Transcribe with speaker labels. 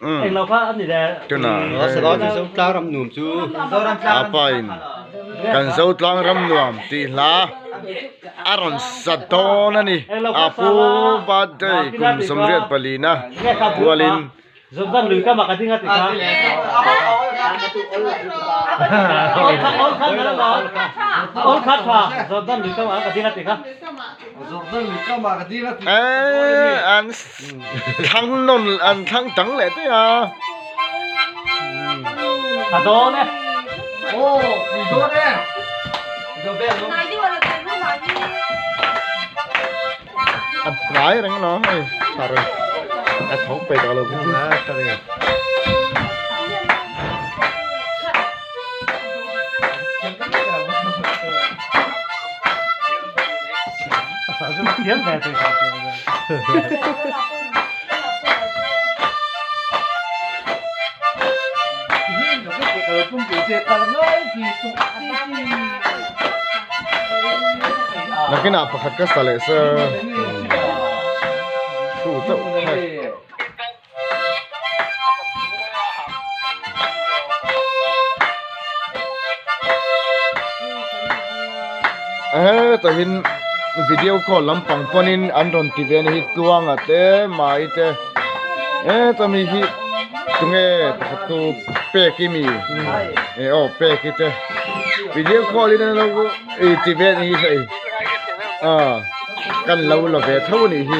Speaker 1: Tunah a pa in kan Zotlang ram nuam tih hla a rawn sa dawn a ni. A pu birthday kum 84 na pualin Eee an thlang nawn an thlang dang leh daih a. A hnai reng lo hei tha reng a tho pe tawh lo khi Nakinah pakhat ka sa leh sir thu chauh kha. Hetahin video call lampang pawnin an rawn ti ve a ni hi Tluanga te Mai te heta mi hi tunge pakhat chu pek i mi eh aw pek i te video call in an lo ti ve a ni hi hei ah kan lo la ve tho a nih hi.